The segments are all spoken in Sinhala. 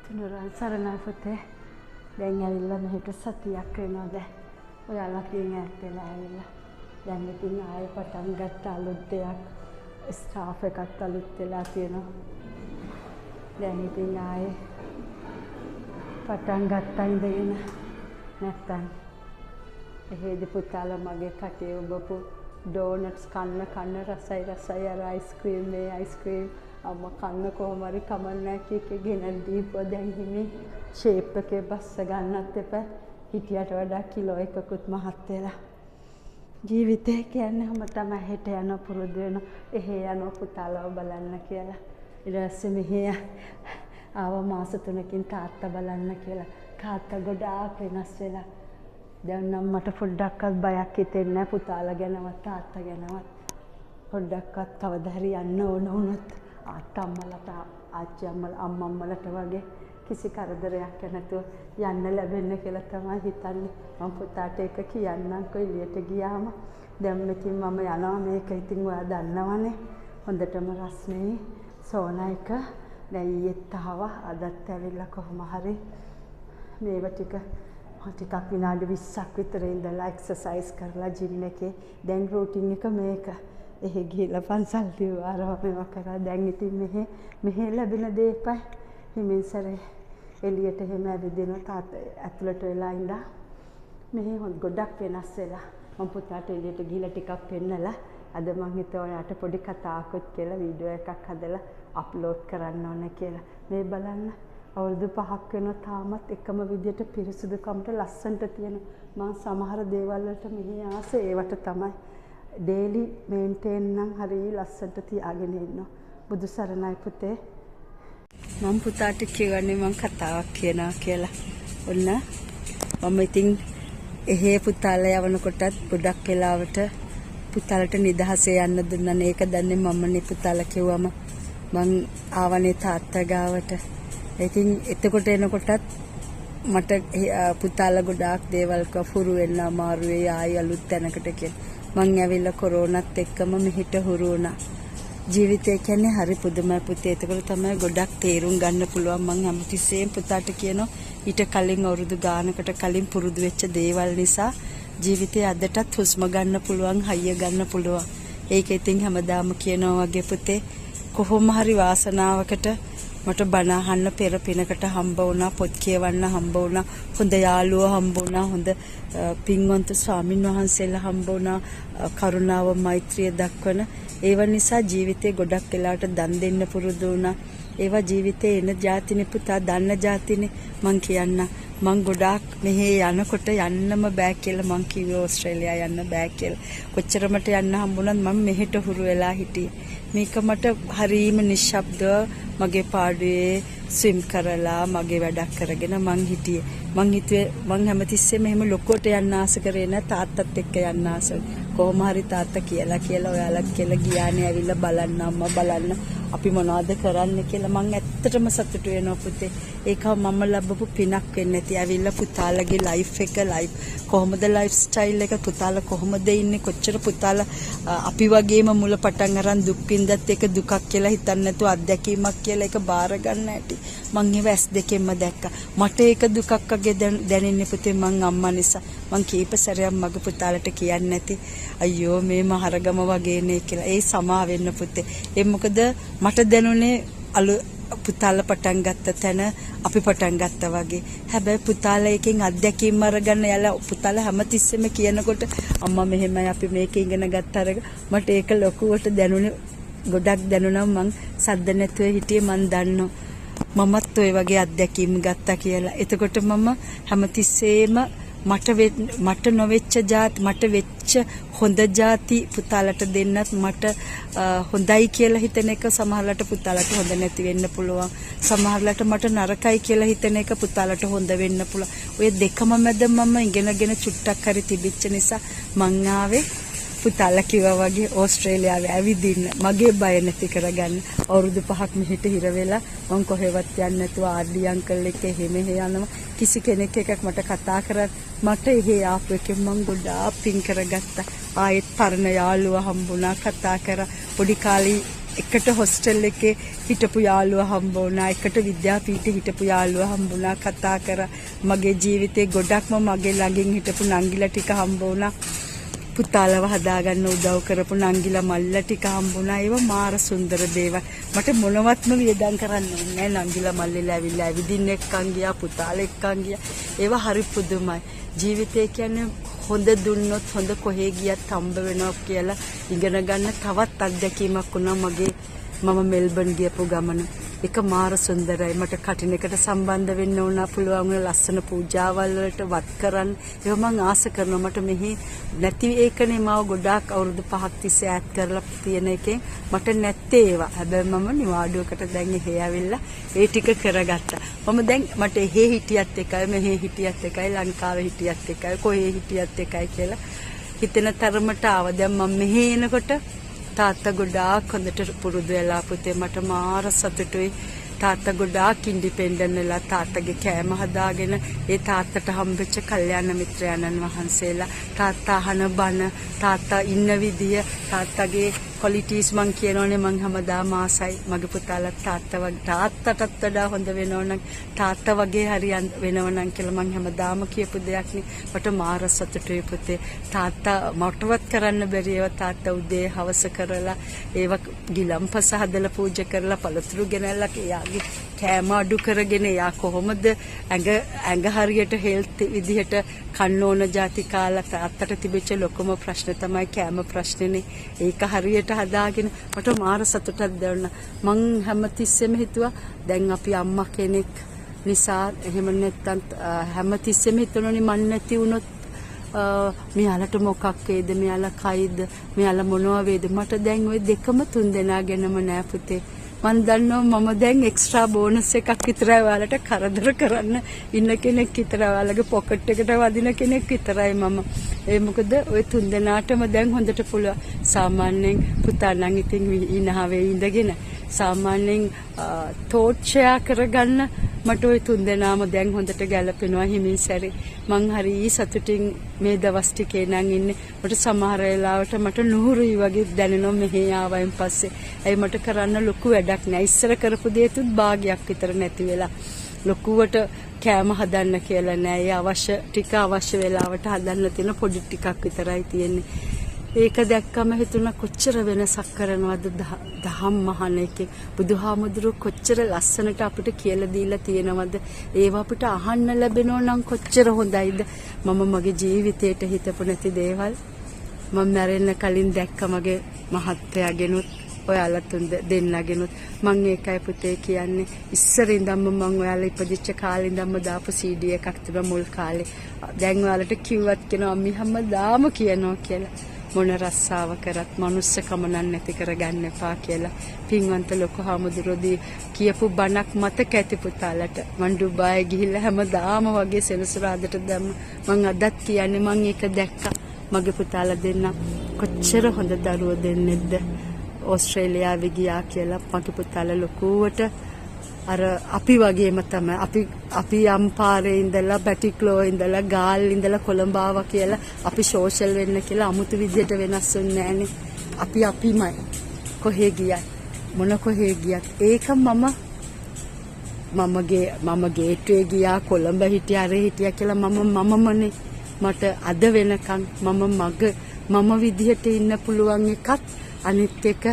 තුනුරුවන් සරණයි පුතේ. දැන් ඇවිල්ලා මෙහෙට සතියක් වෙනවා දැන්. ඔයාලකින් ඈත් වෙලා ඇවිල්ලා. දැන් ඉතින් ආයෙ පටන් ගත්ත අලුත් දෙයක්. ස්ටාෆ් එකත් අලුත් වෙලා තියෙනවා. දැන් ඉතින් ආයෙ පටන් ගත්තා ඉඳගෙන. නැත්තම් එහෙදි පුතාලා මගේ කටේ ඔබපු ඩෝනට්ස් කන්න කන්න රසයි රසයි, අර අයිස්ක්‍රීම්, මේ අයිස්ක්‍රීම් අම්මා කන්න කොහොම හරි කමක් නෑ කිය කී ගෙනත් දීපුවා. දැන් හිමි ෂේප් එකේ බස්ස ගන්නත් එපා. හිටියට වඩා කිලෝ එකකුත් මහත් වෙලා. ජීවිතය කියන්නේ ඔහොම තමයි. හෙට යනවා පුරුදු වෙනවා. එහෙ යනවා පුතාලව බලන්න කියලා. ඊට පස්සේ මෙහෙ ආව මාස 3කින් තාත්තා බලන්න කියලා. තාත්තා ගොඩාක් වෙනස් වෙලා. දැන් නම් මට පොඩ්ඩක්වත් බයක් හිතෙන්නේ නැහැ පුතාලා ගැනවත් තාත්තා ගැනවත්. පොඩ්ඩක්වත් කවදා හරි යන්න ඕන වුණොත් ආත්තා අම්මලාට, ආච්චි අම්මලා, අම්මම්මලට වගේ කිසි කරදරයක් නැතුව යන්න ලැබෙන්න කියලා තමයි හිතන්නේ. මම පුතාට ඒක කියන්නම්කෝ එළියට ගියාම. දැන් ඉතින් මම යනවා. මේක ඉතින් ඔයා දන්නවනේ. හොඳටම රස්නේ සෝනා එක. දැන් ඊයේත් ආවා, අදත් ඇවිල්ලා කොහොම හරි මේව ටික ටිකක් විනාඩි 20ක් විතර ඉඳලා එක්සර්සයිස් කරලා ජිම් එකේ. දැන් රූටින් එක මේක. එහෙ ගිහිල්ලා පන්සල් දිව්වා, අරවා මේවා කරා. දැන් ඉතින් මෙහෙ මෙහෙ ලැබෙන දේ එපා. හිමින් සැරේ එළියට එහෙම ඇවිදිනවා. තාත්තා ඇතුළට වෙලා ඉඳලා මෙහෙ හොඳ ගොඩක් වෙනස් වෙලා. මම පුතාට එළියට ගිහිල්ලා ටිකක් පෙන්නලා අද මං හිතුවා ඔයාට පොඩි කතාවකුත් කියලා වීඩියෝ එකක් හදලා අප්ලෝඩ් කරන්න ඕන කියලා. මේ බලන්න, අවුරුදු 5ක් වෙනවා, තාමත් එකම විදියට පිරිසිදුකමට ලස්සනට තියෙන. මං සමහර දේවල් වලට මෙහි ආස ඒවට තමයි. ඩේලි මේන්ටේන් නම් හරි ලස්සනට තියාගෙන ඉන්නවා. බුදු සරණයි පුතේ. මං පුතාට කියවන්නේ මං කතාවක් කියනවා කියලා. ඔන්න මම ඉතින් එහෙ පුතාලා යවනකොටත් ගොඩක් වෙලාවට පුතාලට නිදහසේ යන්න දුන්නානේ. ඒක දන්නේ මමනේ පුතාලා කිව්වම මං ආවනේ තාත්තා ගාවට. ඉතින් එතකොට එනකොටත් මට පුතාලා ගොඩාක් දේවල් කිව්වා, හුරු වෙන්න අමාරු වෙයි ආයි අලුත් තැනකට කියලා. මං ඇවිල්ලා කොරෝනත් එක්කම මෙහෙට හුරු වුණා. ජීවිතය කියන්නේ හරි පුදුමයි පුතේ. එතකොට තමයි ගොඩක් තේරුම් ගන්න පුළුවන්. මං හැමතිස්සෙම පුතාට කියනවා, ඊට කලින් අවුරුදු ගානකට කලින් පුරුදු වෙච්ච දේවල් නිසා ජීවිතේ අදටත් හුස්ම ගන්න පුළුවන්, හයිය ගන්න පුළුවන්. ඒක ඉතින් හැමදාම කියනවා වගේ පුතේ, කොහොම හරි වාසනාවකට මට බණ අහන්න පෙර පිනකට හම්බ වුණා, පොත් කියවන්න හම්බ වුණා, හොඳ යාළුවෝ හම්බ වුණා, හොඳ පින්වන්ත ස්වාමින් වහන්සේලා හම්බ වුණා, කරුණාව මෛත්‍රිය දක්වන. ඒව නිසා ජීවිතේ ගොඩක් වෙලාවට දන් දෙන්න පුරුදු වුණා. ඒවා ජීවිතේ එන ජාතිනේ පුතා, දන්න ජාතිනේ. මං කියන්න, මං ගොඩාක් මෙහෙ යනකොට යන්නම බෑ කියලා මං කිව්වේ, ඕස්ට්‍රේලියා යන්න බෑ කියලා. කොච්චර මට යන්න හම්බුණත් මං මෙහෙට හුරු වෙලා හිටියේ. මේක මට හරීම නිශ්ශබ්දව මගේ පාඩුවේ ස්විම් කරලා මගේ වැඩක් කරගෙන මං හිටියේ. මං හිතුවේ මං හැමතිස්සෙම එහෙම ලොකුවට යන්න ආස කරේ නෑ, තාත්තත් එක්ක යන්න ආස. කොහොම හරි තාත්තා කියලා කියලා ඔයාලත් කියලා ගියානේ ඇවිල්ලා බලන්න අම්මා, බලන්න අපි මොනවද කරන්න කියලා. මං ඇත්තටම සතුටු වෙනවා පුතේ. ඒක මම ලැබපු පිනක් වෙන්නේ නැති. ඇවිල්ලා පුතාලගේ ලයිෆ් එක, ලයිෆ් කොහොමද, ලයිෆ් ස්ටයිල් එක, පුතාලා කොහොමද ඉන්නේ, කොච්චර පුතාලා අපි වගේම මුල පටන් අරන් දුක් විඳත් ඒක දුකක් කියලා හිතන්නේ නැතුව අත්දැකීමක් කියලා ඒක බාර ගන්න හැටි මං ඒව ඇස් දෙකෙන්ම දැක්කා. මට ඒක දුකක් වගේ දැනෙන්නේ පුතේ මං අම්මා නිසා. මං කීප සැරයක් මගේ පුතාලට කියන්නේ නැති, අයියෝ මේ මහරගම වගේ නේ කියලා. ඒ සමා වෙන්න පුතේ. ඒ මොකද මට දැනුනේ අලු පුතාලා පටන් ගත්ත තැන අපි පටන් ගත්තා වගේ. හැබැයි පුතාලා එකෙන් අත්දැකීම් අරගන්න යාලා පුතාලා හැමතිස්සෙම කියනකොට අම්මා මෙහෙමයි අපි මේක ඉගෙන ගත්ත අරග, මට ඒක ලොකුවට දැනුනේ, ගොඩක් දැනුණා. මං සද්ද නැතුව හිටියේ. මං දන්නවා මමත් ඔය වගේ අත්දැකීම් ගත්තා කියලා. එතකොට මම හැමතිස්සෙම මට නොවෙච්ච ජාති, මට වෙච්ච හොඳ ජාති පුතාලට දෙන්නත්, මට හොඳයි කියලා හිතෙන එක සමහරලාට පුතාලට හොඳ නැති වෙන්න පුළුවන්. සමහරලාට මට නරකයි කියලා හිතෙන එක පුතාලට හොඳ වෙන්න පුළුවන්. ඔය දෙකම මැද මම ඉගෙනගෙන චුට්ටක් හරි තිබිච්ච නිසා මං ආවේ පුතාලා කිව්වා වගේ ඕස්ට්‍රේලියාවේ ඇවිදින්න, මගේ බය නැති කරගන්න. අවුරුදු 5ක් මෙහෙට හිර වෙලා මං කොහෙවත් යන්නේ නැතුව ආඩි අංකල් එක්ක එහෙ මෙහෙ යනවා. කිසි කෙනෙක් එකක් මට කතා කරන්න. මට එහෙ ආපු එකෙන් මං ගොඩාක් පින් කරගත්තා. ආයෙත් පරණ යාළුවා හම්බුණා, කතා කරා. පොඩි කාලේ එකට හොස්ටල් එකේ හිටපු යාළුවා හම්බ වුණා. එකට විද්‍යාපීඨේ හිටපු යාළුවා හම්බුණා. කතා කරා. මගේ ජීවිතේ ගොඩක්ම මගේ ළඟින් හිටපු නංගිලා ටික හම්බ වුණා. පුතාලව හදාගන්න උදව් කරපු නංගිලා මල්ලා ටික හම්බුණා. ඒවා මාර සුන්දර දේවල්. මට මොනවත්ම වියදම් කරන්න ඕනේ නෑ. නංගිලා මල්ලිලා ඇවිල්ලා ඇවිදින්න එක්කන් ගියා, පුතාලා එක්කන් ගියා. ඒවා හරි පුදුමයි. ජීවිතය කියන්නේ හොඳ දුන්නොත් හොඳ කොහේ ගියත් හම්බ වෙනවා කියලා ඉගෙන ගන්න තවත් අත්දැකීමක් වුණා මගේ මම මෙල්බන් ගියපු ගමන. ඒක මාර සුන්දරයි. මට කටින එකට සම්බන්ධ වෙන්න වුණා, පුළුවන් වුණා ලස්සන පූජාවල් වලට වත් කරන්න. ඒවා මං ආස කරනවා. මට මෙහි නැති ඒකනේ මාව ගොඩාක් අවුරුදු 5ක් තිස්සේ ඈත් කරලා තියෙන එකෙන් මට නැත්තේ ඒවා. හැබැයි මම නිවාඩුවකට දැන් එහෙ ඇවිල්ලා ඒ ටික කරගත්තා. මම දැන් මට එහෙ හිටියත් එකයි, මෙහෙ හිටියත් එකයි, ලංකාවේ හිටියත් එකයි, කොහේ හිටියත් එකයි කියලා හිතෙන තරමට ආවා. දැන් මම මෙහෙ එනකොට තාත්තා ගොඩාක් හොඳට පුරුදු වෙලා පුතේ. මට මාර සතුටුයි. තාත්තා ගොඩාක් ඉන්ඩිපෙන්ඩන්ට් වෙලා තාත්තගේ කෑම හදාගෙන, ඒ තාත්තට හම්බෙච්ච කල්යාණ මිත්‍රයන්න් වහන්සේලා, තාත්තා අහන බණ, තාත්තා ඉන්න විදිය, තාත්තගේ ක්වොලිටිස් මං කියනෝනේ මං හැමදාම ආසයි මගේ පුතාලා තාත්තා වගේ, තාත්තටත් වඩා හොඳ වෙනවනම්, තාත්තා වගේ හරි වෙනවනම් කියලා මං හැමදාම කියපු දෙයක් නේ. මට මාර සතුටුයි පුතේ. තාත්තා මටවත් කරන්න බැරි ඒවා තාත්තා උදේ හවස කරලා, ඒවා ගිලම්පස හදලා පූජා කරලා, පළතුරු ගෙනල්ලා, එයාගේ කෑම අඩු කරගෙන, එයා කොහොමද ඇඟ ඇඟ හරියට හෙල්ත් විදිහට කන්න ඕන ජාති කාලා. තාත්තට තිබිච්ච ලොකුම ප්‍රශ්න තමයි කෑම ප්‍රශ්නේනේ. ඒක හරියට හදාගෙන මට මාර සතුටක් දැනුණා. මං හැමතිස්සෙම හිතුවා දැන් අපි අම්මා කෙනෙක් නිසා, එහෙම නැත්තම් හැමතිස්සෙම හිතනෝනේ මං නැති වුණොත් මෙයාලට මොකක් වේද, මෙයාලා කයිද, මෙයාලා මොනවා වේද. මට දැන් ඔය දෙකම තුන් දෙනා ගැනම නෑ පුතේ. මං දන්නවා මම දැන් එක්ස්ට්‍රා බෝනස් එකක් විතරයි, ඔයාලට කරදර කරන්න ඉන්න කෙනෙක් විතරයි, ඔයාලගේ පොකට් එකට වදින කෙනෙක් විතරයි මම. ඒ මොකද ඔය තුන් දෙනාටම දැන් හොඳට පුළුවන්. සාමාන්‍යයෙන් පුතා නම් ඉතින් හිනා වෙයි ඉඳගෙන. සාමාන්‍යයෙන් තෝට් ෂෙයා කරගන්න මට ඔය තුන් දෙනාම දැන් හොඳට ගැලපෙනවා හිමින් සැරේ. මං හරි සතුටින් මේ දවස් ටිකේ නම් ඉන්නේ. මට සමහර වෙලාවට මට නුහුරුයි වගේ දැනෙනවා මෙහෙ ආවයින් පස්සේ. ඇයි මට කරන්න ලොකු වැඩක් නෑ. ඉස්සර කරපු දේතුත් භාගයක් විතර නැති වෙලා. ලොකුවට කෑම හදන්න කියලා නෑ. ඒ අවශ්‍ය ටික අවශ්‍ය වෙලාවට හදන්න තියෙන පොඩි ටිකක් විතරයි තියෙන්නේ. ඒක දැක්කම හිතුණා කොච්චර වෙනසක් කරනවද දහම් අහන එකෙන්. බුදුහාමුදුරුවෝ කොච්චර ලස්සනට අපිට කියලා දීලා තියෙනවද. ඒවා අපිට අහන්න ලැබෙනව නම් කොච්චර හොඳයිද. මම මගේ ජීවිතේට හිතපු නැති දේවල් මම මැරෙන්න කලින් දැක්ක මගේ මහත්තයාගෙනුත් ඔයාලා තුන් දෙන්නගෙනුත්. මං ඒකයි පුතේ කියන්නේ, ඉස්සර ඉඳන්ම මං ඔයාලා ඉපදිච්ච කාලේ ඉඳන්ම දාපු CD එකක් තිබ්බා මුල් කාලේ. දැන් ඔයාලට කිව්වත් කියනවා අම්මි හැමදාම කියනවා කියලා. මොන රස්සාව කරත් මනුස්සකම නම් නැති කරගන්න එපා කියලා. පින්වන්ත ලොකු හාමුදුරුවෝ කියපු බණක් මතක ඇති පුතාලට. මං ඩුබායි ගිහිල්ලා හැමදාම වගේ සෙනසුරාදට දැම්ම. මං අදත් කියන්නේ මං ඒක දැක්කා. මගේ පුතාලා දෙන්න කොච්චර හොඳ දරුවෝ දෙන්නෙක්ද ඕස්ට්‍රේලියාවේ ගියා කියලා. මගේ පුතාලා ලොකුවට අර අපි වගේම තමයි. අපි අපි අම්පාරේ ඉඳලා, බැටික්ලෝ ඉඳලා, ගාල් ඉඳලා කොළඹ ආවා කියලා අපි සෝෂල් වෙන්න කියලා අමුතු විදියට වෙනස් වෙන්නේ නෑනේ. අපි අපිමයි. කොහේ ගියත්, මොන කොහේ ගියත්. ඒක මම මම ගේට්වේ ගියා, කොළඹ හිටියා, අර හිටියා කියලා මම මමමනේ. මට අද වෙනකන් මම මග මම විදිහට ඉන්න පුළුවන් එකත්. අනිත් එක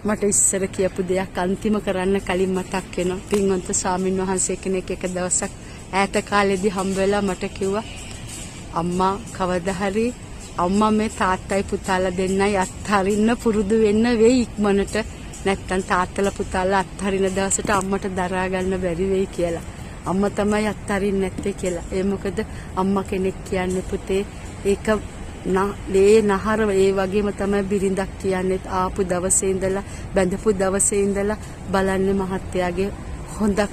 මට ඉස්සර කියපු දෙයක් අන්තිම කරන්න කලින් මතක් වෙනවා. පින්වන්ත ස්වාමින් වහන්සේ කෙනෙක් එක දවසක් ඈත කාලෙදි හම්බ වෙලා මට කිව්වා, අම්මා කවදා හරි අම්මා මේ තාත්තයි පුතාලා දෙන්නයි අත්හරින්න පුරුදු වෙන්න වෙයි ඉක්මනට. නැත්තම් තාත්තලා පුතාලා අත්හරින දවසට අම්මට දරා ගන්න බැරි වෙයි කියලා. අම්මා තමයි අත්හරින්නේ නැත්තේ කියලා. ඒ මොකද අම්මා කෙනෙක් කියන්නේ පුතේ ඒක ඒ නහර ඒ වගේම තමයි බිරිඳක් කියන්නේ. ආපු දවසේ ඉඳලා බැඳපු දවසේ ඉඳලා බලන්නේ මහත්තයාගේ හොඳක්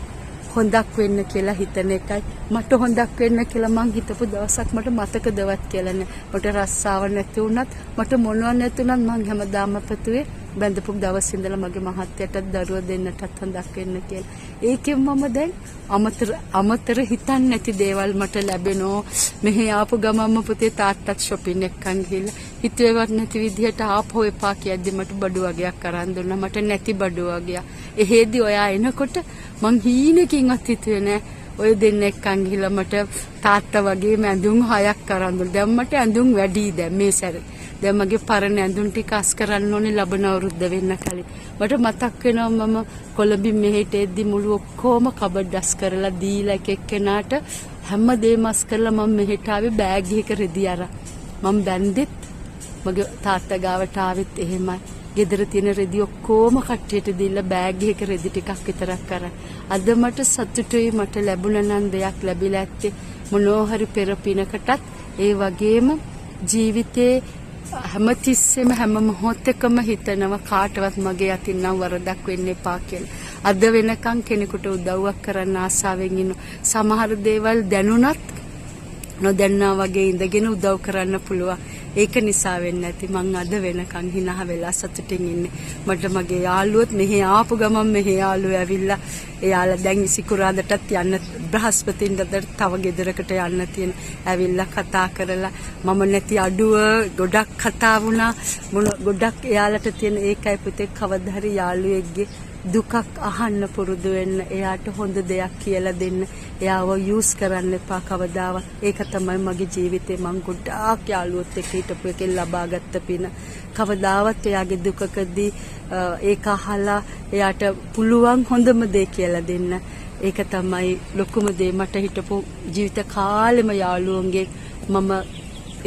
හොඳක් වෙන්න කියලා හිතන එකයි. මට හොඳක් වෙන්න කියලා මං හිතපු දවසක් මට මතකදවත් කියලා නෑ. මට රස්සාව නැති වුණත්, මට මොනව නැති වුණත් මං හැමදාම පැතුවේ බැඳපු දවස් ඉඳලා මගේ මහත්තයටත් දරුවෝ දෙන්නටත් හොඳක් වෙන්න කියලා. ඒකෙන් මම දැන් අමතර අමතර හිතන්නේ නැති දේවල් මට ලැබෙනවා. මෙහෙ ආපු ගමන්ම පුතේ තාත්තත් ෂොපින් එක්කන් ගිහිල්ලා හිතුවේවත් නැති විදිහට ආපහු එපා කියද්දි මට බඩු වගයක් අරන් දුන්නා. මට නැති බඩු වගයක්. එහෙදි ඔයා එනකොට මං හීනකින්වත් හිතුවේ නෑ ඔය දෙන්න එක්කන් ගිහිල්ලා මට තාත්තා වගේම ඇඳුම් 6ක් අරන් දුන්නා. දැන් මට ඇඳුම් වැඩි දැන් මේ සැරේ. දැන් මගේ පරණ ඇඳුම් ටික අස් කරන්න ඕනේ ලබන අවුරුද්ද වෙන්න කලින්. මට මතක් වෙනවා මම කොළඹින් මෙහෙට එද්දි මුළු ඔක්කොම කබඩ් අස් කරලා දීලා එක එක්කෙනාට හැම දෙයක්ම අස් කරලා මම මෙහෙට ආවේ බෑග් එකක රෙදි අරන්. මම බැන්දෙත් මගේ තාත්තා ගාවට ආවෙත් එහෙමයි. ගෙදර තියෙන රෙදි ඔක්කොම කට්ටියට දීලා බෑග් එකක රෙදි ටිකක් විතරක් අරන්. අද මට සතුටුයි, මට ලැබුණා නම් දෙයක් ලැබිලා ඇත්තේ මොනවා හරි පෙර පිනකටත්. ඒ වගේම ජීවිතේ හැමතිස්සෙම හැම මොහොතකම හිතනවා කාටවත් මගේ අතින් නම් වරදක් වෙන්න එපා කියලා. අද වෙනකන් කෙනෙකුට උදව්වක් කරන්න ආසාවෙන් ඉන්නවා. සමහර දේවල් දැනුණත් නොදන්නා වගේ ඉඳගෙන උදව් කරන්න පුළුවන්. ඒක නිසා වෙන්නේ නැති මං අද වෙනකන් හිනහ වෙලා සතුටින් ඉන්නේ. මට මගේ යාළුවොත් මෙහෙ ආපු ගමන් මෙහෙ යාළුවෝ ඇවිල්ලා එයාලා දැන් සිකුරාදටත් යන්න බ්‍රහස්පතින්දට තව ගෙදරකට යන්න තියෙන ඇවිල්ලා කතා කරලා මම නැති අඩුව ගොඩක් කතා වුණා. මොන ගොඩක් එයාලට තියෙන ඒකයි පුතේ, කවදා හරි යාළුවෙක්ගේ දුකක් අහන්න පුරුදු වෙන්න, එයාට හොඳ දෙයක් කියලා දෙන්න, එයාව යූස් කරන්න එපා කවදාවත්. ඒක තමයි මගේ ජීවිතේ මං ගොඩාක් යාළුවොත් එක්ක හිටපු එකෙන් ලබාගත්ත පින. කවදාවත් එයාගේ දුකකදී ඒක අහලා එයාට පුළුවන් හොඳම දේ කියලා දෙන්න. ඒක තමයි ලොකුම දේ. මට හිටපු ජීවිත කාලෙම යාළුවන්ගේ මම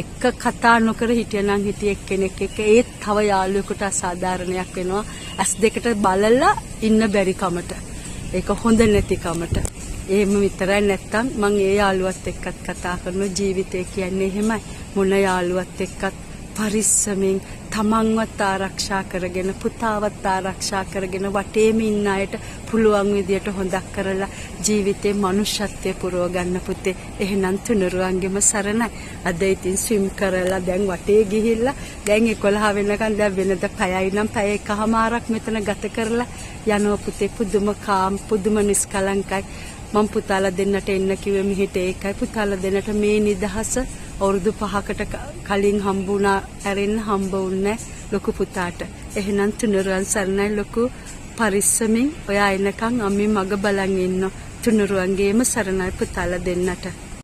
එක කතා නොකර හිටියනම් හිටිය එක්කෙනෙක් එක්ක ඒත් තව යාළුවෙකුට අසාධාරණයක් වෙනවා. ඇස් දෙකට බලලා ඉන්න බැරි කමට, ඒක හොඳ නැති කමට. එහෙම විතරයි, නැත්තම් මං ඒ යාළුවත් එක්කත් කතා කරන. ජීවිතය කියන්නේ එහෙමයි. මොන යාළුවත් එක්කත් පරිස්සමෙන් තමන්වත් ආරක්ෂා කරගෙන පුතාවත් ආරක්ෂා කරගෙන වටේම ඉන්න අයට පුළුවන් විදියට හොඳක් කරලා ජීවිතේ මනුෂ්‍යත්වය පුරව ගන්න පුතේ. එහෙනම් තුනුරුවන්ගෙම සරණයි. අද ඉතින් ස්විම් කරලා දැන් වටේ ගිහිල්ලා දැන් 11 වෙනකන්, දැන් වෙනද පැයයි නම් පැය එකහමාරක් මෙතන ගත කරලා යනවා පුතේ. පුදුම කාම්, පුදුම නිස්කලංකයි. මං පුතාලා දෙන්නට එන්න කිව්වේ මෙහෙට ඒකයි. පුතාලා දෙන්නට මේ නිදහස අවුරුදු 5කට කලින් හම්බුණා ඇරෙන්න හම්බ වුණේ ලොකු පුතාට. එහෙනම් තුනුරුවන් සරණයි. ලොකු පරිස්සමින් ඔයා එනකන් අම්මි මග බලන් ඉන්නවා. තුනුරුවන්ගේම සරණයි පුතාලා දෙන්නට.